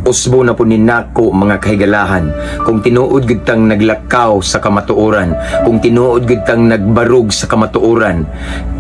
Usbo na po ni nako, mga kahigalahan, kung tinuod gud tang naglakaw sa kamatuoran, kung tinuod gud tang nagbarug sa kamatuoran,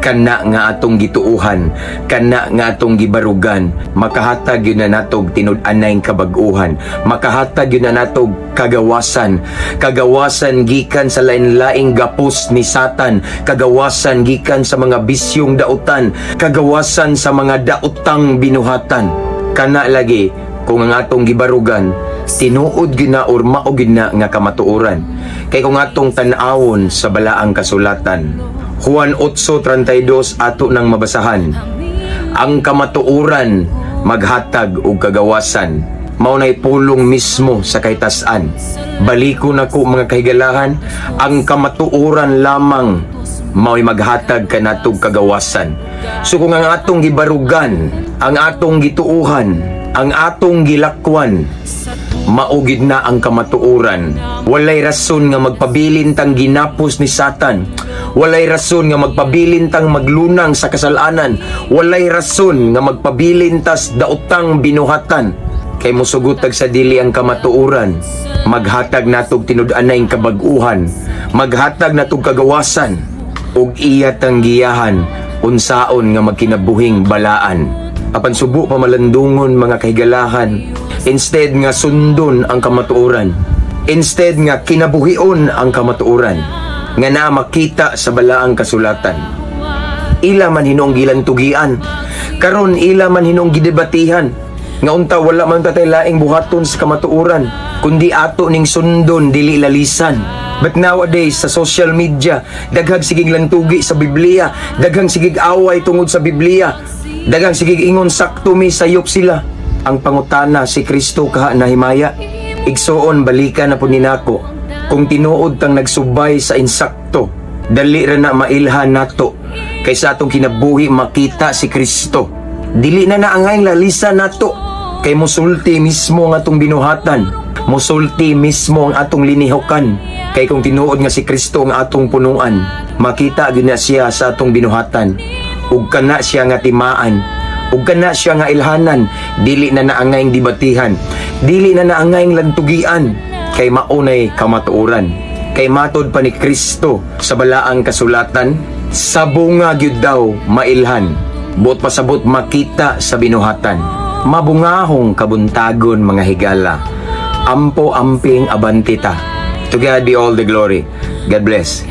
kana nga atong gituuhan, kana nga atong gibarugan, makahatag gyud na natog tinud-anay kabag-uhan, makahatag gyud na natog kagawasan, kagawasan gikan sa lain-laing gapos ni Satan, kagawasan gikan sa mga bisyong dautan, kagawasan sa mga daotang binuhatan. Kana lagi kung ang atong gibarugan tinuod gyud na or mao gyud na nga kamatuoran. Kay kung atong tan-awon sa balaang kasulatan, Juan 8:32, ato nang mabasahan, ang kamatuoran maghatag og kagawasan. Mao nay pulong mismo sa kahitasan. Baliko nako, mga kahigalahan, ang kamatuoran lamang mao'y maghatag kanatog kagawasan. So kung ang atong gibarugan, ang atong gituuhan, ang atong gilakwan, mao gyud na ang kamatuoran, walay rason nga magpabilin tang ginapos ni Satan. Walay rason nga magpabilin tang maglunang sa kasalanan. Walay rason nga magpabilin tas daotang binuhatan. Kay musugot tag sa dili ang kamatuoran, maghatag natog tinud-anay kabag-uhan, maghatag natog kagawasan, ug iya tang giyahan unsaon nga magkinabuhing balaan. Apan subo pa malandungon, mga kahigalahan, instead nga sundon ang kamatuoran, instead nga kinabuhion ang kamatuoran, nga naa makita sa balaang kasulatan, ila man hinuong gilantugian. Karon ila man hinuong gidebatihan. Nga unta wala man tatay laing buhaton sa kamatuoran, kundi ato ning sundon, dili lalisan. But nowadays sa social media, daghang sigig lantugi sa Biblia, daghang sigig away tungod sa Biblia, daghang sigig ingon sakto mi, sayop sila. Ang pangutana, si Kristo kaha nahimaya? Igsuon, balikan na po ni nako. Kung tinuod tang nagsubay sa insakto, dali ra na mailhan nato. Kay sa atong kinabuhi makita si Kristo. Dili na naangay lalisa nato. Kay musulti mismo ang atong binuhatan. Musulti mismo ang atong linihukan. Kay kung tinuod nga si Kristo ang atong punuan, makita gyud na siya sa atong binuhatan. Ug kana siya nga timaan, ug kana siya nga ilhanan, dili na naangay debatihan, dili na naangay lantugian, kay maunay kamatuoran. Kay matod pa ni Kristo sa balaang kasulatan, sa bunga gyud daw mailhan. Buot pasabot makita sa binuhatan. Mabungahong kabuntagon, mga higala. Ampo, amping, abante ta. To God be all the glory. God bless.